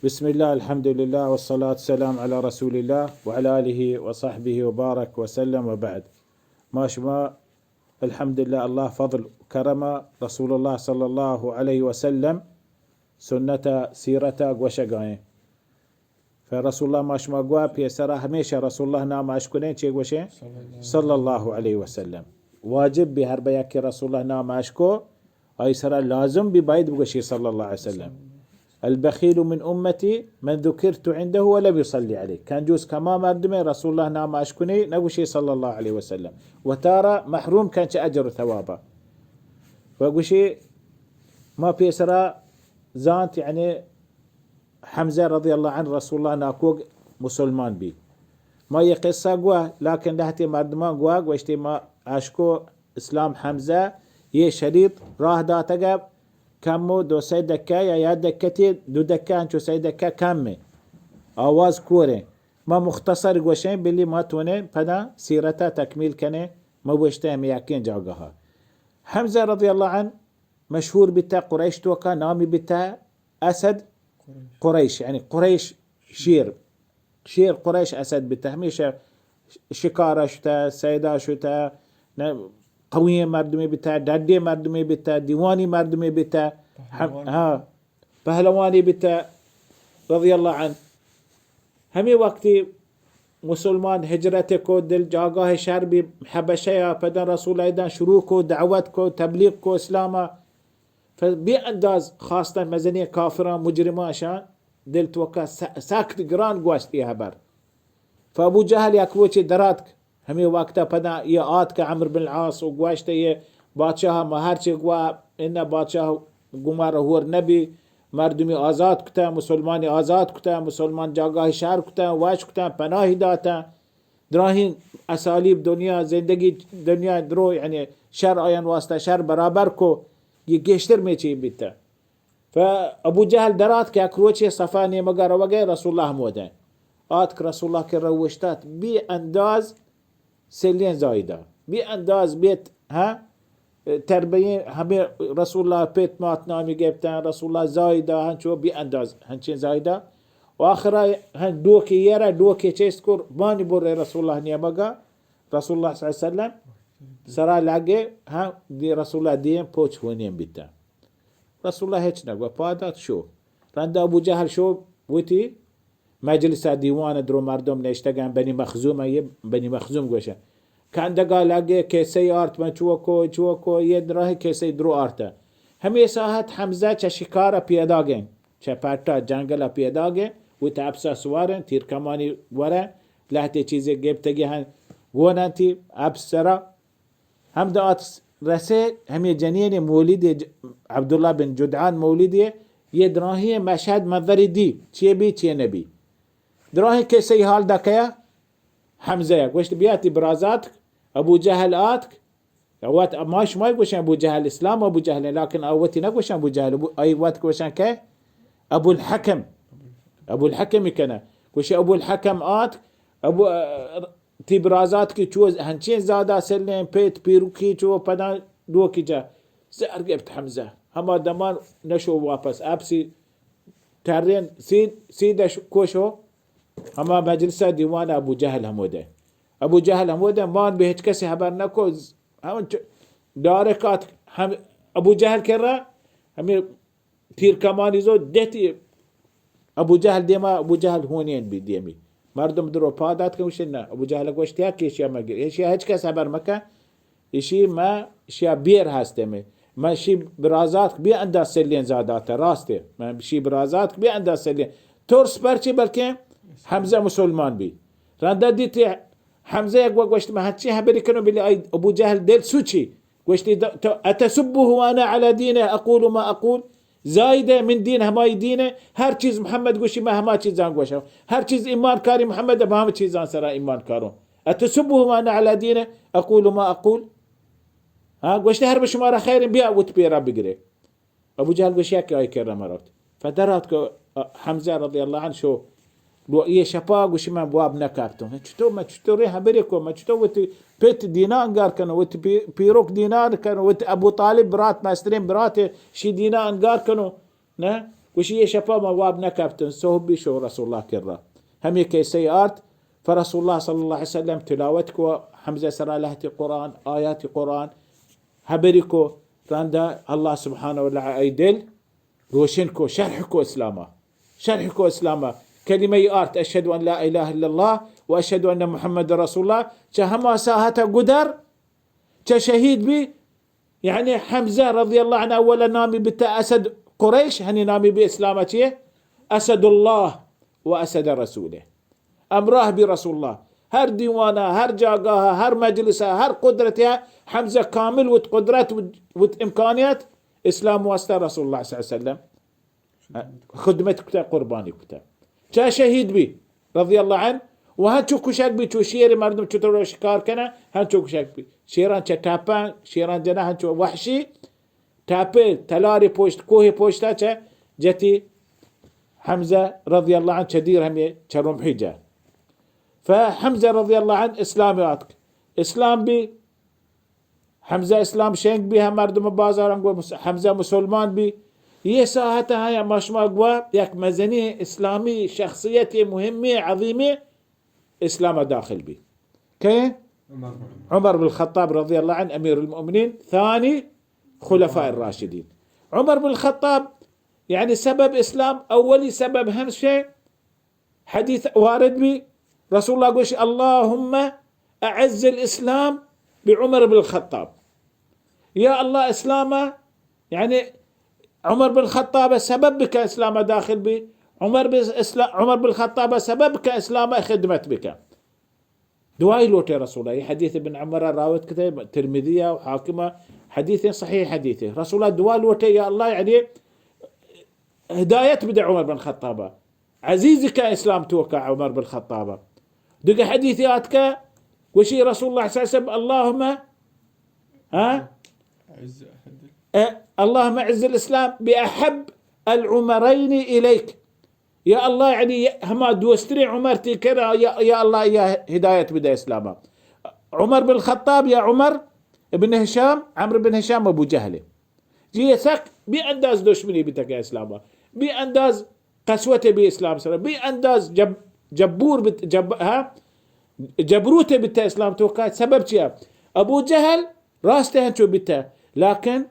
بسم الله، الحمد لله، والصلاة والسلام على رسول الله وعلى آله وصحبه وبارك وسلم وبعد. ما شما الحمدلله، الله فضل کرم، رسول الله صلى الله عليه وسلم سنت سیرت گوشگائیں. فرسول الله ما شما گوا پیسرا ہمیشہ رسول الله نام اشکنیں، چے گوشیں؟ صلی الله عليه وسلم. واجب بی ہر بیا کہ رسول الله نام اشکو، آئی سرا لازم بی باید بگوشی صلی الله عليه وسلم. البخيل من أمتي من ذكرت عنده ولم يصلي علي. کنجوس کما مردمے رسول الله نام اشکنی نگوشی صلی الله عليه وسلم. وتارا محروم کن چه اجر و ثوابا. و گوشی ما پیسرا زانت، یعنی حمزه رضی الله عنه رسول الله ناکوگ مسلمان بی. ما یہ قصه گوه، لکن لهتی مردمان گوه، گوشتی ما اشکو اسلام حمزه یہ شریط راه داتگه، کمو دو سه دکه یا یا دکتی دو دکه، انچو سه دکه کمه، آواز کوره. ما مختصر گوشیں، بلی ما تونه پدا سیرتا تکمیل کنه، ما گوشته ہمی یکین جاگاها. حمزه رضی الله عنه مشهور بیته قریش توکا، نامی بیته اسد قریش، یعنی قریش شیر، شیر قریش اسد بیته. همیشه شکارا شته، صیدا شته، نه، قوی مردمی بیته، ڈڈی مردمی بیته، دیوانی مردمی بیته، هم، پهلوان. ها، پهلوانی بیته رضی الله عنه. همی وقتی مسلمان هجرت کو، دل جاگاه شر بی، حبشه یا پدن رسول ایدان شروع کو، دعوت کو، تبلیغ کو اسلاما. فبی انداز خواستن مزنی کافران، مجرمان شان دل توکا س-، سخت گران گوشت ای خبر. فابو جهل یک روچی دراتک، همی وقتا پدا یہ آتک عمرو بن العاص و گوشت یہ بادشاه ما هرچی گوا، ان بادشاه گمار هور نبی، مردمی آزاد کتا، مسلمانی آزاد کتا، مسلمان جاگاه شر کتا، وش کتا، پناهی داتا. دراهین اسالیب دنیا زندگی، دنیا درو، یعنی شر آیان واسطه شر برابر کو، یہ گیشتر میچی بیتا. فابو جهل درات که یک روچی صفا نیمگا روگه رسول الله هموده. آتک رسول الله که روشتات، بی انداز سلین زایده. بی انداز بیت، ها؟ تربیین همه رسول الله پیت مات نامی گپتن، رسول الله زایده، هنچو بی انداز، هنچین زایده. و آخرا هن دوکی یره، دوکی چیست کر، بانی بر رسول الله نیمگا، رسول الله صلی الله علیه وسلم سرا لگه، ها، دی رسول الله دیم پوچ ونیم بیتن. رسول الله هچ نگو، پادات شو. رند ابو جهل شو وتی مجلس دیوان درو مردم نشتگن، بنی مخزوم، یہ بنی مخزوم گوشن. کندگا لگه کیسه آرت، من چوکو، چوکو، یہ راه کیسه درو آرت. همی ساعت حمزه چه شکار پیداگن، چه پٹا جنگل پیداگن، وت اپسا سوارن، تیر کمانی ورن، لهتی چیزی گپتگی هن، گونن تی اپس سرا. هم دات رسه، همی جنین مولدی ج-، عبدالله بن جدعان مولدی، یہ دراهی مشهد منظری دی، چیه بی، چیه نبی. دراهی کیسه حال دکه حمزه گوشت، بیا تی برازاتک، ابو جهل آتک، وت ما شما گوشن ابو جهل، اسلام ابو جهل، لكن او وتی نگوشن ابو جهل، ابو، ای وت گوشن که ابو الحكم، ابو الحكم کنه. گوشی ابو الحكم آتک، ابو، اه، تی برازاتکی چو هنچین زادا سلین، پیت پیروکی چو پدان دوکی جا سر گپت حمزه. هما دمان نشو واپس، اپسی ترین سید، سیدش کوشو هما مجلس دیوان ابو جهل هموده. ابو جهل هموده مان به هیچ کسی خبر نکو. همون چ-، دارکات هم ابو جهل کرا همی تیر کمانی زو دهتی ابو جهل دیما، ابو جهل هونین بی دیمی. مردم درو پادات که گوشن نه. ابو جهل گوشت یا کیشیا مگر. ایشیا هیچ کس خبر مکن. ایشی ما شیا بیر هستم. من شی برازات بی انداز سلین زاداته، راسته. من شی برازات بی انداز سلین. ترس پرچی بلکه حمزه مسلمان بی. رنده دیتی حمزه یک گوشت من هچی خبری کنم، بلی ای ابو جهل دل سوچی. گوشتی، د-، تو، أتسبه وأنا على دينه أقول ما أقول؟ زاهده من دين هماي دينه، هر چیز محمد گوشی، من هما چیزان گوشم. هر چیز ایمان کاری محمد، من همه چیزان سرا ایمان کارم. أتسبه وأنا على دينه أقول ما أقول؟ ها، گوشته، هر به شما را خیر، بیا وت پیرا بگره. ابو جهل گوشی، یک آی کرا مرات. فدرات که حمزه رضی الله عنه شو، لو یہ شپا گوشی من بواب نکپتم. چطور، من چطوری خبری کو؟ من چطور وتی پت دینا انگار کنو، وتی پی-، پیروک دینا کنو، وتی ابو طالب برات، مسترین برات، شی دینا انگار کنو؟ نه؟ گوشی، یہ شپا ما واب نکپتن، صحب بی شو رسول اللہ کرا۔ ہمیں کیسے آرت، فرسول اللہ صلی اللہ علیہ وسلم تلاوت کو، حمزہ سرا لہتی قرآن، آیات قرآن، حبری کو، رندا اللہ سبحانہ و تعالی ای دل روشن کو، شرح کو اسلاما، شرح کو اسلاما۔ کلمہ آرت، اشہد ان لا الہ الا اللہ و اشہد ان محمد رسول اللہ، چہ ہما ساحت گدر، چہ شہید بی، یعنی حمزہ رضی اللہ عنہ اولا نامی بیتا اسد قریش، ہنی نامی بی اسلام چیے؟ اسد اللہ و اسد رسولہ۔ ہمراہ بی رسول اللہ۔ ہر دیوانا، ہر جاگاہا، ہر مجلسا، ہر قدرتیا حمزہ کامل وت قدرت، وت، وت امکانیت اسلام واسطہ رسول اللہ صلی اللہ علیہ وسلم خدمت کتا، قربانی کتا۔ چا شہید بی رضی اللہ عنہ، و ہنچو کشگ بی، چو شیر مردم چطور شکار کنا، ہنچو کشگ بی۔ شیران چہ ٹاپا، شیران جنا ہنچو وحشی، ٹاپے تلاری پشت، کوہ پشتا چہ جتی حمزہ رضی اللہ عنہ چہ دیر ہمیں چہ رمحی جا۔ فحمزہ رضی اللہ عنہ اسلام آتک۔ اسلام بی حمزہ اسلام شنگ بی، ہم مردم بازاراں گو مس-، حمزہ مسلمان بی۔ یہ ساعت ہاں یا ماشما گوا یک مزنی اسلامی شخصیت مہمی عظیمی اسلام داخل بی۔ کہ؟ عمر بن الخطاب رضی اللہ عنہ، امیر المؤمنین، ثانی خلفاء الراشدین۔ عمر بن الخطاب، یعنی سبب اسلام، اولی سبب ہمشہ حدیث وارد بی، رسول اللہ گوش، اللهم اعز الاسلام بعمر بن الخطاب۔ یا اللہ اسلام، یعنی عمر بن خطاب سبب بکن اسلام داخل بی، عمر بن اسلام، عمر بن خطاب سبب بکن اسلام خدمت بکن۔ دعائی لوٹے رسول اللہ۔ یہ حدیث ابن عمر راوت کتے، ترمذی و حاکم، حدیث صحیح حدیث۔ رسول اللہ دعا لوٹے، یا اللہ، یعنی ہدایت بدے عمر بن خطابا، عزیز کا اسلام توکا عمر بن خطابا۔ دیگه حدیث آتکا، گوشی رسول اللہ صلی اللہ علیہ وسلم، اللهم، ہاں؟ عز احد. اے، اللهم اعز الاسلام باحب العمرين اليك. یا اللہ، یعنی ہما دوستریں عمر تی کرا، یا، یا اللہ، یا ہدایت بدے اسلاما۔ عمر بن خطاب یا عمر ابن ہشام، عمرو بن ہشام ابو جہل۔ جی، سک بے انداز دشمنی بیتگ اسلاما، بے انداز قسوت بی اسلام سرا، بے انداز جب-، جبور بیت، جب-، ہاں، جبروت بیت اسلام توکا۔ سبب چیا؟ ابو جہل راست ہنچو بیت، لیکن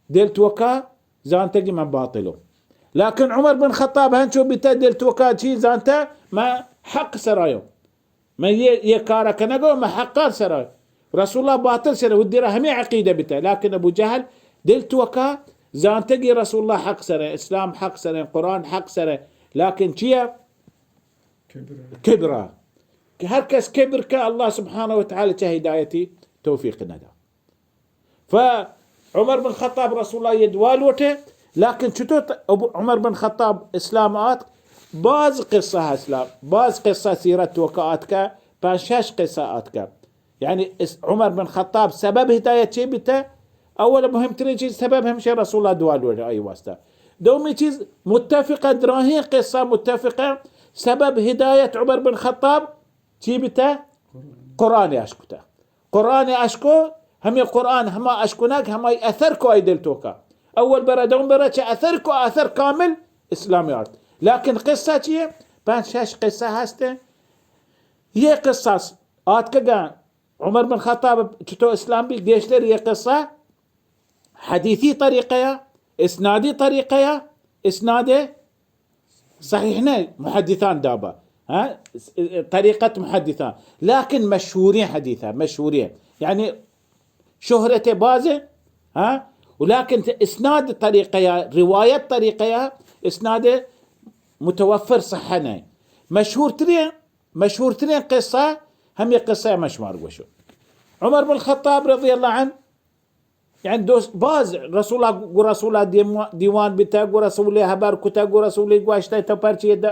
دل توکا زانتگی من باطلو۔ لیکن عمر بن خطاب ہنچو بیت، دل توکا چی زانتا؟ من حق سرایو۔ من یہ، یہ کارا کنگو، من حقار سرا۔ رسول اللہ باطل سرا، ودی را ہمیں عقیدہ بیتا۔ لیکن ابو جہل دل توکا زانتگی رسول اللہ حق سرا، اسلام حق سرا، قرآن حق سرا۔ لیکن چیا؟ کبرا۔ کبرا۔ کہ ہر کس کبر کا، اللہ سبحانہ و تعالی چہ ہدایتی توفیق ندا۔ فعمر بن خطاب رسول اللہ یہ دعا لوٹے، لیکن چطور ت-، ابو عمر بن خطاب اسلام آتک؟ باز قصہ اسلام، باز قصہ سیرت توکا آتکا، پنج شش قصہ آتکا۔ یعنی اس عمر بن خطاب سبب ہدایت چی بیتا؟ اول مہمترین چیز سبب ہمشہ رسول اللہ دعا لوٹے آئی واسطہ۔ دومی چیز متفقہ، دراہیں قصہ متفقہ، سبب ہدایت عمر بن خطاب چی بیتہ؟ قرآن اشکتہ۔ قرآن اشکو، ہمیں قرآن ہما اشکنگ، ہمائی اثر کو آئی دل توکا۔ اول برا، دوم برا، چہ اثر کو اثر کامل اسلام آرت۔ لیکن قصہ چیے؟ پنج شش قصہ ہستے۔ یہ قصہ آتکگا عمر بن خطاب چطور اسلام بی، گیشتر یہ قصہ حدیثی طریقہ یا، اسنادی طریقہ یا، اسناد صحیح نہ محدثان دابا، ہاں؟ طریقت محدثان، لیکن مشہوریں حدیث ہے، مشہوریں، یعنی شہرت باز ہے، ہاں؟ ولیکن اسناد طریقہ یا، روایت طریقہ یا، اسناد متوفر صحہ نہیں۔ مشہور ترین، مشہور ترین قصہ، ہمیں قصہ مشمار گوشو۔ عمر بن خطاب رضی اللہ عنہ، یعنی دوست باز رسول اللہ، گو رسول اللہ دیما-، دیوان بیتا، گو رسول اللہ حبر کتا، گو رسول اللہ گوشتا، تو پرچی د-،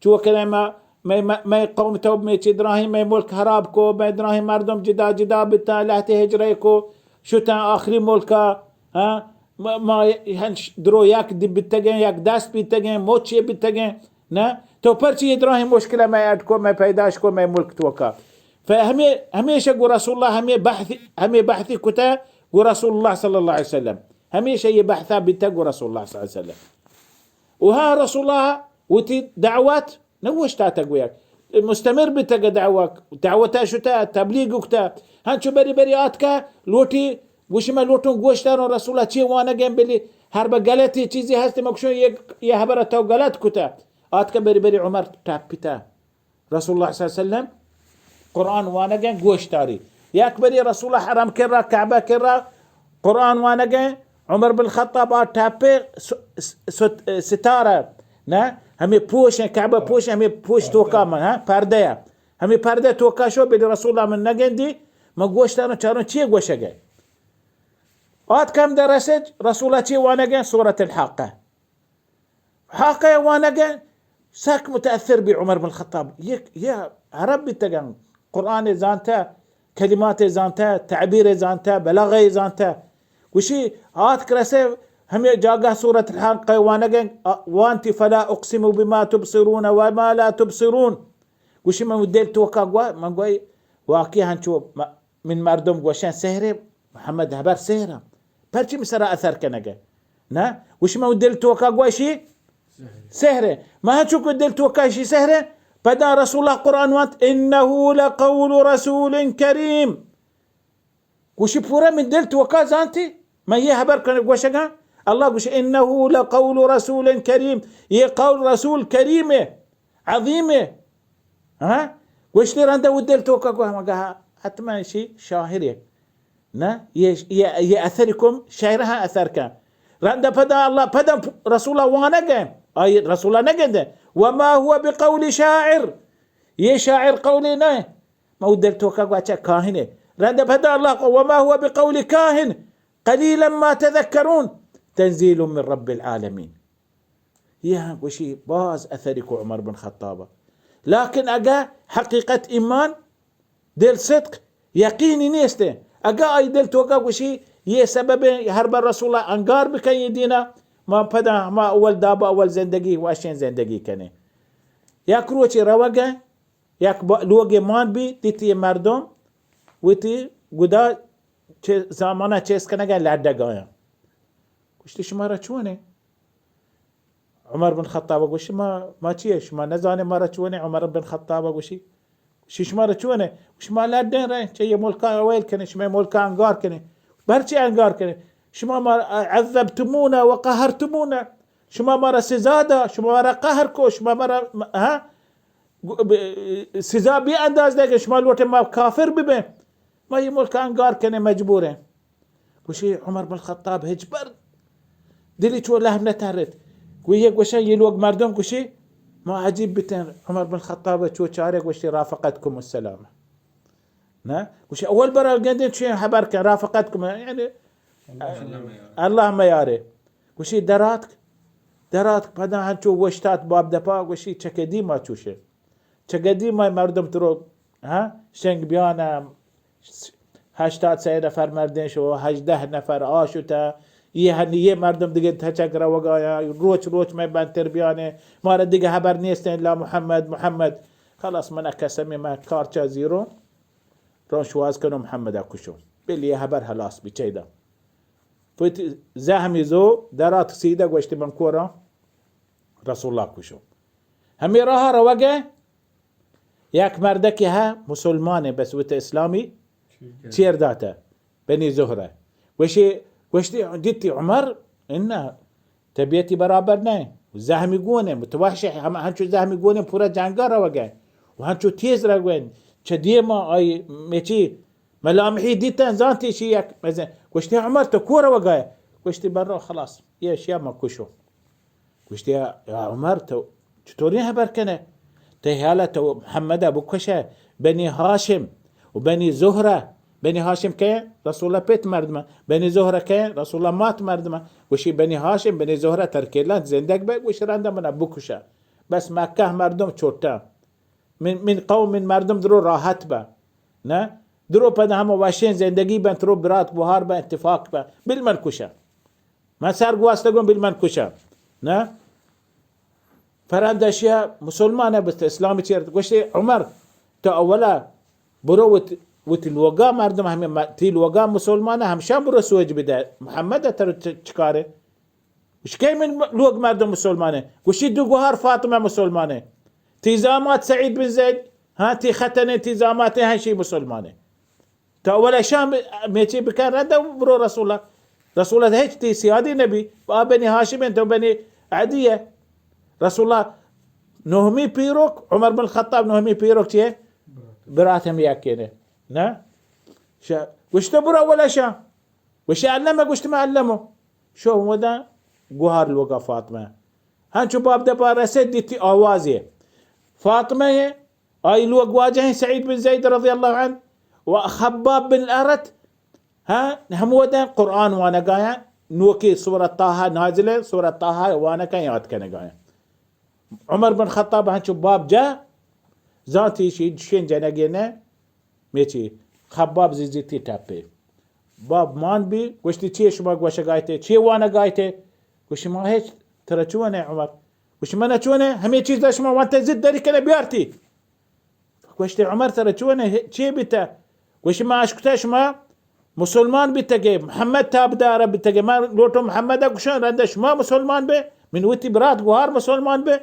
چو کنے ما، مئے، مئے، مئے قوم تو مئے چی دراہیں، مئے ملک خراب کو، مئے دراہیں مردم جدا جدا بیتا، لہتے ہجرہ کو، شتاں آخری ملکا، ہاں، ما، ما ہنچ درو یک دی بیتگیں، یک دست بیتگیں، مچ یہ بیتگیں، نہ؟ تو پرچی یہ دراہیں مشکل مئے اڈ کو، مئے پیداش کو، مئے ملک توکا۔ فہمے، ہمیشہ گو رسول اللہ ہمیں بحث، ہمیں بحثی کتا گو رسول اللہ صلی اللہ علیہ وسلم۔ ہمیشہ یہ بحثا بیتا گو رسول اللہ صلی اللہ علیہ وسلم۔ و ها رسول الله وتی دعوت نگوشتاتگ، گویا مستمر بیتگ دعوت، دعوت شتہ، تبلیغ گفتہ، ہنچو بری بری آتکہ، لوٹی گوشی من لوٹوں گوشتاروں رسول اللہ چی وانگیں، بلی ہر بہ غلطی چیزی ہستی مکشوں، یہ، یہ حبر تو غلط کتہ، آتکہ بری بری عمر ٹپتہ۔ رسول اللہ صلی اللہ علیہ وسلم قرآن وانگیں گوشتاری۔ یک بری رسول اللہ حرم کرا، کعبہ کرا قرآن وانگیں، عمر بن خطاب آ ٹپے س-، س-، ستارہ، نہ، ہمیں پوش ہیں، کعبہ پوش ہیں، ہمیں پوش توکا من، ہاں، پردہ ہے۔ ہمیں پردہ توکا شو، بلی رسول اللہ من نگندی، من گوشتانو چاروں چی گوشگے۔ آتکہ ہمدا رسید، رسول اللہ چی وانگیں؟ سورۃ الحاقہ۔ حاقہ وانگیں، سک متاثر بی عمر بن خطاب۔ یہ، یہ عرب بیتگن، قرآن زانتہ، کلمات زانتہ، تعبیر زانتہ، بلاغہ زانتہ۔ گوشی آتک رسے ہمیں جاگہ سورۃ الحاقہ وانگیں، آ، وانتی فلا اقسم بما تبصرون وما لا تبصرون۔ گوشی من دل توکا گوا، من گوئی واقعی ہنچو م-، من مردم گوشن سحرے، محمد حبر سحرہ۔ پرچی من سرا اثر کنگے؟ نہ، گوشی من دل توکا گوشی سحرے۔ من ہنچو کہ دل توکا شی سحرے، پدا رسول اللہ قرآن وانت، انه لقول رسول کریم۔ گوشی پورا من دل توکا زانتی، من یہ حبر کن-، گوشگاں۔ اللہ گوشی، انه لقول رسول کریم، یہ قول رسول کریم ہے، عظیم ہے۔ ہاں؟ گوشتی رندا و دل توکا گو ہم گہا حتما شی شاعر ہے۔ نہ؟ یہ، یہ، یہ اثر کم، شاعر ہاں اثر کن۔ رندا پدا اللہ، پدا رسول اللہ وانگے، آئی رسول اللہ نگندے۔ وما هو بقول شاعر، یہ شاعر قولی نہ۔ ما و دل توکا گو اچھا کاہن ہے۔ رند پدا اللہ کو، وما هو بقول کاہن، قلیلا ما تذکرون، تنزیل من رب العالمین۔ یہ ہاں گوشی باز اثری کو عمر بن خطاب۔ لیکن اگا حقیقت ایمان، دل صدق، یقینی نیست ہے۔ اگا آئی دل توکا گوشی، یہ سبب ہے، ہر بر رسول اللہ انگار بکن یہ دینا، ما پدا، ما اول دابا اول زندگی، واشین زندگی کنے۔ یک روچی روگے، یک با-، لوگے مان بی، دیتی مردم وتی گدا چہ زامانا چست کنگا لڈگایا۔ گوشتی، شمارا چونے؟ عمر بن خطاب گوشی، ما، ما چیے؟ شما نزانے مارا چونے؟ عمر بن خطاب گوشی، شی شمارا چونے؟ شما لڈیں رہے، چہ یہ ملکا اویل کنے، شما ملکا انگار کنے۔ برچی انگار کنے؟ شما ما عذبتمونا و قهرتمونا۔ شما مارا سزا دا، شما مارا قهر کو، شما مارا، ہاں؟ گو-، ب-، سزا بے انداز دے کہ شما لوٹے ما کافر ببیں، ما یہ ملک انگار کنے مجبور ہیں۔ گوشی عمر بن خطاب ہچ بر دلی چو لہم نہ ترت۔ گو یہ گوشن یہ لوگ مردم گوشی ما عجیب بتن۔ عمر بن خطاب چو چارے گوشتی رافقتکم السلام۔ نہ؟ گوشی اول برا گندیں چی حبر کن رافقتکم، یعنی اللہ میارے۔ گوشی دراتک، دراتک پدا ہنچو وشتات باب دپا گوشی چکدی ما چوشے۔ چہ گدی ما مردم ترو، ہاں، شنگ بیانا، ہشتاد سئے نفر مردین شو، ہژدہ نفر آ شتہ، یہ ہنی یہ مردم دیگہ تچک روگایا، روچ روچ میں بنتر بیانے، مارا دیگہ حبر نیستیں الا محمد، محمد۔ خلاص من قسمی من کارچا زیرو، رون شواز کنو محمد کشو۔ بل یہ حبر حلاص بی چیدا۔ پت زہمی زو درات سیدہ گوشتی من کورا رسول اللہ کشو۔ ہمیں راہ روگے، یک مردکے ہا مسلمانے بس وت اسلامی چیر داتہ، بنی زہرہ۔ گوشی، گوشتی، دیتی عمر، انا طبیعتی برابر نہ، زہمی گونے، متوحش، ہم، ہنچو زہمی گونے پورا جنگا روگے، و ہنچو تیز روگے، چہ دیما آئی میچی ملامحی دیتن، زانتی شی یک مزن۔ گوشتی، عمر تو کو روگائے؟ گوشتی، برو خلاص، یہ شیا ما کشو۔ گوشتی، یا، یا عمر، تو چطوری حبر کنے؟ تو حیال تو محمد بکشے، بنی ہاشم و بنی زہرہ۔ بنی ہاشم کئے؟ رسول اللہ پت مردمہ۔ بنی زہرہ کئے؟ رسول اللہ مات مردمہ۔ گوشی، بنی ہاشم، بنی زہرہ ترکیلان زندگ بے، گوش رندہ منا بکشا۔ بس مکہ مردم چھوٹا۔ من، من قوم، من مردم درو راحت با۔ نہ؟ درو پدا ہم وشین زندگی بن، ترو برات بہار با، اتفاق با۔ بل من کشا۔ من سر گواستگوں بل من کشا۔ نہ؟ فرند اشیا مسلمان ہے، بس اسلام چیر۔ گوشتی، عمر، تو اولا برو وت، وت لوگا مردم ہمیں م-، تی لوگا مسلمان ہے، ہمشان برو سوج بدے۔ محمد تر چ-، چکارے؟ گوشی، کئے من لوگ مردم مسلمانے؟ گوشی، دو گوہار فاطمہ مسلمانے۔ تی زامات سعید بن زید، ہاں، تی ختنے، تی زاماتے ہنشی مسلمانے۔ تا اولا شام میچی بکن رندا برو رسول اللہ۔ رسول اللہ ہچ تی سیادی نبی، آ بنی ہاشم انت و بنی عدی ہے۔ رسول اللہ نہمی پیروک، عمر بن خطاب نہمی پیروک چیئے؟ برات ہم یکینے۔ نا؟ شا-، گوشت برو اولا شام۔ گوشی، علمہ؟ گوشت، من علمو۔ شو ہمودا گوہار لوگا فاطمہ۔ ہنچو باب دپا رسید دیتی آوازے۔ فاطمہ ہے، آئی لوگ واجہ ہیں سعید بن زید رضی اللہ عنہ و خباب بن الارت، ہاں، ہمودا قرآن وانگایا، نوکی سورہ طٰہٰ نازل ہے، سورہ طٰہٰ وانگا یاد کنگایا۔ عمر بن خطاب ہنچو باب جا، زانتی شی شین جنگی نے، میچی خباب زیزیتی ٹپے۔ باب مان بی، گوشتی، چی شما گوشگایتے؟ چی وانگایتے؟ گوشی، ما ہچ، ترا چونے عمر؟ گوشی، من چونے؟ ہمیں چیز شما وانتے زد دری کنے بیارتی۔ گوشتی، عمر ترا چونے؟ چی بیتا؟ گوشی، ما اشکتا شما مسلمان بیتگے، محمد تابدار بیتگے، ما لوٹو محمد گوشن، رند شما مسلمان بے، من وتی برات گوہار مسلمان بے۔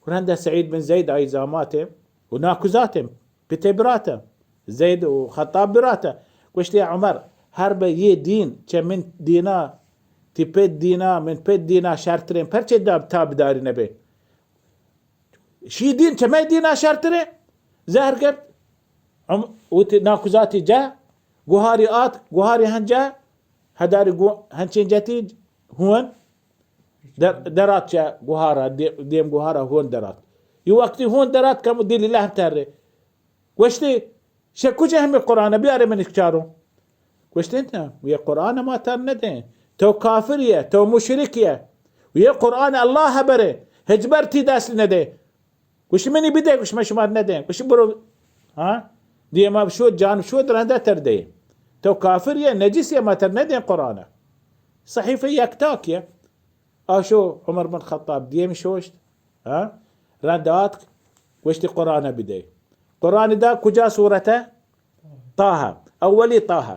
رندا سعید بن زید آئی زاماتے و ناکوزاتے، پتے براتا، زید و خطاب براتا۔ گوشتی، یا عمر، ہر بہ یہ دین چہ من دینا، تی پت دینا، من پت دینا شرتریں، پرچے دا تابداری نبے؟ شی دین چہ مئے دینا شرتریں؟ زہر گپت۔ عم-، وتی ناکوزاتی جا، گوہاری آت، گوہاری ہن جا، ہداری گو-، ہنچیں جتی ہون در-، درات چہ گوہارا، دے-، دیم گوہارا ہون درات۔ یہ وقتی ہون درات کم دلی لہم ترے۔ گوشتی، شہ کجا ہمیں قرآن بیارے من چاروں؟ گوشتی، نا، یہ قرآن ما تر ندیں۔ تو کافر یہ، تو مشرک یہ۔ یہ قرآن اللہ برے، ہچبر تی دست ندے۔ گوشت، منی بدے۔ گوشت، من شمار ندیں۔ گوشت، برو۔ ہاں؟ دیما شود، جان شود، رندا تر دے۔ تو کافر یہ، نجس یہ، ما تر ندیں قرآن۔ صحیفہ یک تاک یہ۔ آشو عمر بن خطاب دیم شوشت۔ ہاں؟ رند آتک، گوشتی، قرآن بدے۔ قرآن دا کجا سورت ہے؟ طٰہٰ۔ اولی طٰہٰ۔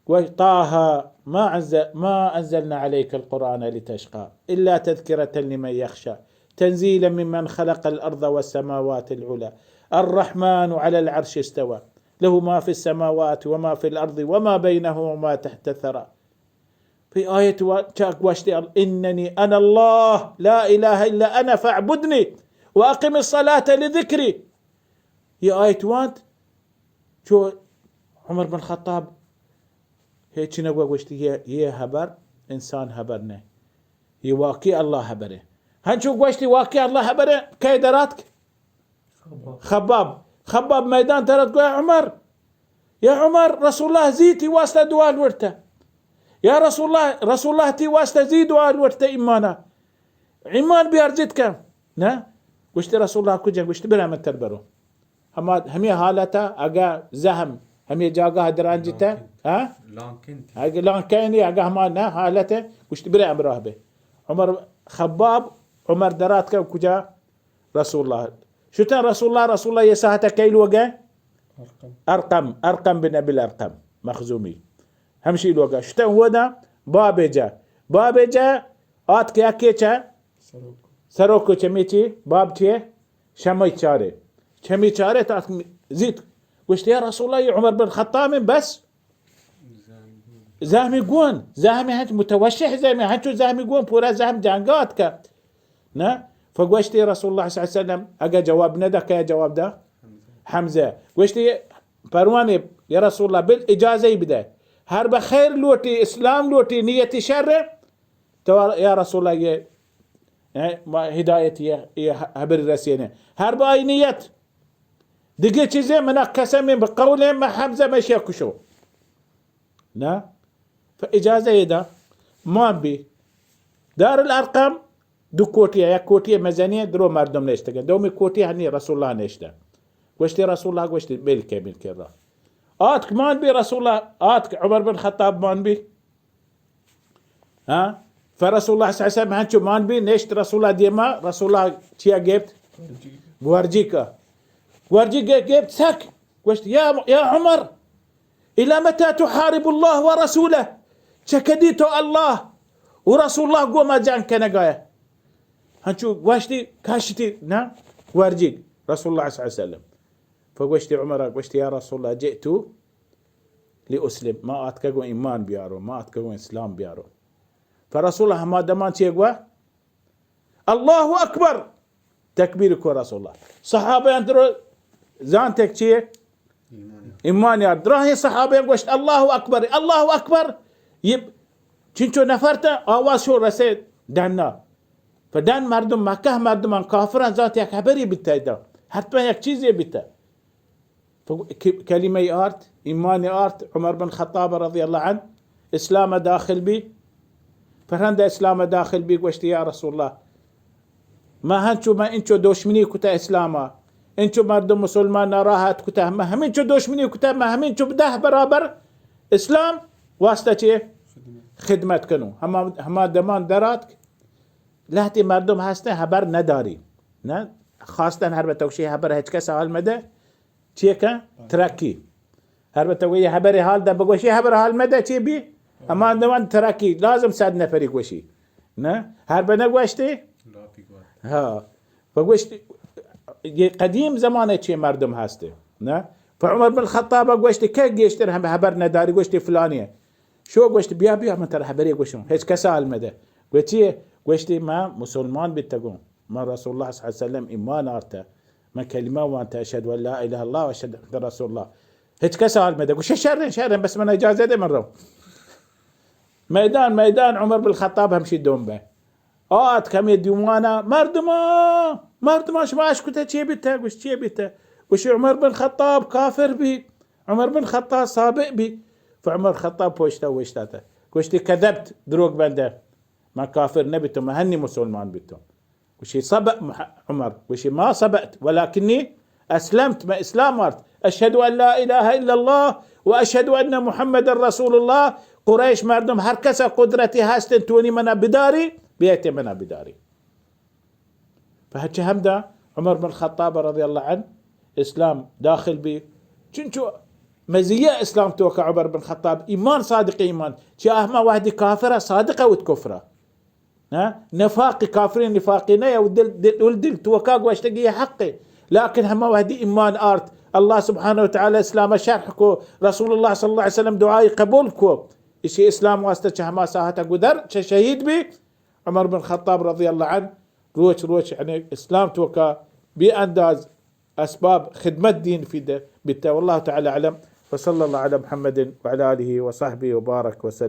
و طٰہٰ ما أنزل-، ما أنزلنا عليك القرآن لتشقى إلا تذكرة لمن يخشى تنزيلا ممن خلق الأرض والسماوات العلى الرحمن على العرش استوى له ما في السماوات وما في الأرض وما بينهما وما تحت الثرى۔ پہ آیت وا-، چا گوشتے، إنني أنا الله لا إله إلا أنا فاعبدني وأقم الصلاة لذكري۔ یہ آیت وانت، چو عمر بن خطاب ہچ نہ گوشتی، یہ، یہ حبر انسان حبر نہ، یہ واقعی اللہ حبر ہے۔ ہنچو گوشتی واقعی اللہ حبر ہے، کئے دراتک؟ خباب۔ خباب میدان درات، گویا عمر، یا عمر، رسول اللہ زی تی واسطہ دعا لوٹتا۔ یا رسول اللہ، رسول اللہ تی واسطہ زی دعا لوٹتا ایمانا۔ ایمان بیار زیت کن۔ نہ؟ گوشتی رسول اللہ کجا؟ گوشتی برا من تر برو۔ ہما، ہمے حالتا اگہ زہم ہمے جاگہ درانجتہ، لانکن۔ ہاں؟ لانکن تھی۔ اگہ لانکینی، اگہ ہما نہ حالت، گوشت برے ہمراہ بے۔ عمر، خباب، عمر درات کن کجا؟ رسول اللہ۔ شتن رسول اللہ، رسول اللہ یہ ساعت کئی لوگ ہیں؟ ارقم۔ ارقم، ارقم بن ابی الارقم مخزومی۔ ہمشی لوگ ہیں۔ شتن ہوا دا باب جا۔ باب جا آت کیا کے چا؟ سروک۔ سروک چمی چی؟ باب چیے؟ شمی چارے۔ شمی چارے تا زیت۔ گوشت، یا رسول اللہ، یہ عمر بن خطاب ہیں بس۔ زہمی گون، زہمی ہنچ متوشح زہمی، ہنچو زہمی گون، پورا زہم جنگات کا۔ نا؟ فگوشتی رسول اللہ صلی اللہ علیہ وسلم، اگہ جواب ندا، کیا جواب دا؟ حمزہ۔ گوشتی، پروانے، یا رسول اللہ، بل اجازہ ہی بدے۔ ہر بخیر لوٹی، اسلام لوٹی، نیتی شر ہے۔ تو یا رسول اللہ، یہ، اے، ما ہدایت یہ، یہ حبر رسینے۔ ہر بائی نیت۔ دیگه چیزے منا قسم بقول ما حمزه مشی کشو۔ نا؟ فاجازه دا۔ مان بی۔ دار الارقم دو کوٹی، یک کوٹی مزنی، درو مردم نشتگن۔ دومی کوٹی ہنی رسول اللہ نشته۔ گوشتی رسول اللہ گوشتی، بل که، بل که را۔ آتک مان بی رسول اللہ، آتک عمر بن خطاب مان بی۔ ہاں؟ فرسول اللہ صلی اللہ علیہ وسلم ہنچو مان بی، نشت رسول اللہ دیما، رسول اللہ چیا گپت؟ گورجی کا۔ گورجی گپت سک۔ گوشت، یا، یا عمر، الی متی تحارب الله ورسوله؟ چہ کدی تو اللہ او رسول اللہ گوما جنگ کنگا ہے۔ ہنچو گوشتی کشتی، نہ، ورجی رسول اللہ صلی اللہ علیہ وسلم۔ فگوشتی عمر، گوشتی، یا رسول اللہ، جئت لأسلم، ما آتکگوں ایمان بیاروں، ما آتکگوں اسلام بیاروں۔ فرسول اللہ ہما دمان چی گوا؟ اللہ اکبر! تکبیر کو رسول اللہ۔ صحابہ اندر زانتک چیے؟ ایمان یار۔ دراہیں صحابہ گوشت، اللہ اکبر، اللہ اکبر۔ یہ چنچو نفر تا آواز شو رسے ڈنا۔ پہ ڈن مردم، مکہ مردمان، کافران زانت یک حبری بیتا ادا۔ حتما یک چیزی بیتا۔ تو ک-، کلمہ آرت، ایمان آرت، عمر بن خطاب رضی اللہ عنہ اسلام داخل بی۔ پرہند اسلام داخل بی، گوشتی، یا رسول اللہ، ما ہنچو، ما انچو دشمنی کتا اسلاما، انچو مردم مسلمان ناراحت کتا، ما ہمینچو دشمنی کتا، ما ہمینچو دہ برابر اسلام واسطہ چے خدمت کنو۔ ہما، ہما دمان درات لہتی مردم ہستن، حبر نداری۔ نہ؟ خواستن ہر بتوشی حبر ہچ کس حال مدے۔ چیے کن؟ ترکی۔ ہر بتو یہ حبر حال دا بگوشی، حبر حال مدے چی بی؟ اما دوان ترکی، لازم صد نفری گوشی۔ نہ؟ ہر بنہ گوشتی؟ ہاں۔ بگوشتی، یہ قدیم زمانے چی مردم ہستے۔ نہ؟ پہ عمر بن خطاب گوشتی، کہ گیشتر ہم حبر نداری؟ گوشتی، فلانی ہے۔ شو گوشت، بیا، بیا، من ترا حبری گوشم۔ ہچ کس حال مدے۔ گوشتی، گوشتی، ما مسلمان بیتگوں۔ من رسول اللہ صلی اللہ علیہ وسلم ایمان آرتہ۔ من کلمہ وانتہ، اشہد ان لا الہ الا اللہ و اشہد ان رسول اللہ۔ ہچ کس حال مدے۔ گوشت، شریں، شریں، بس من اجازہ دے، من رو۔ میدان، میدان عمر بن خطاب ہمشی دوم بے۔ آت کمی دیوانا، مردمان، مردمان، شما اشکتہ چی بیتہ؟ گوشت، چی بیتہ؟ گوشت، عمر بن خطاب کافر بی، عمر بن خطاب سابق بی۔ فعمر خطاب پوشتا وشتاتہ۔ گوشتی، کذبت، دروگ بندہ۔ من کافر نبیتوں، من ہنی مسلمان بیتوں۔ گوشی، سبق مح-، عمر۔ گوشی، ما سبقت، ولکنی اسلمت، من اسلام آرت۔ اشہد ان لا الہ الا اللہ و اشہد ان محمد رسول اللہ۔ قریش مردم ہر کسا قدرتی ہستن، تونی منا بداری، بیایتے منا بداری۔ پہ ہچ ہمدا عمر بن خطاب رضی اللہ عنہ اسلام داخل بی۔ چنچو مزیہ اسلام توکا عمر بن خطاب ایمان، صادق ایمان۔ چہ ہما وہدی کافرہ صادقہ وت کفرہ۔ ہاں؟ نفاقی، کافرین نفاقی نہ، او دل، دل، دل، دل توکا گوشتگی یہ حق ہے۔ لیکن ہما وہدی ایمان آرت، اللہ سبحانہ و تعالی اسلام شرح کو، رسول اللہ صلی اللہ علیہ وسلم دعائی قبول کو، اسی اسلام واسطہ چہ ہما ساعت گدر، چہ شہید بی۔ عمر بن خطاب رضی اللہ عنہ روچ روچ یعنی اسلام توکا بے انداز اسباب خدمت دین فیدہ بیتہ۔ واللہ تعالی اعلم۔ وصلی اللہ علی محمد وعلی آلہ وصحبہ وبارک وسلم۔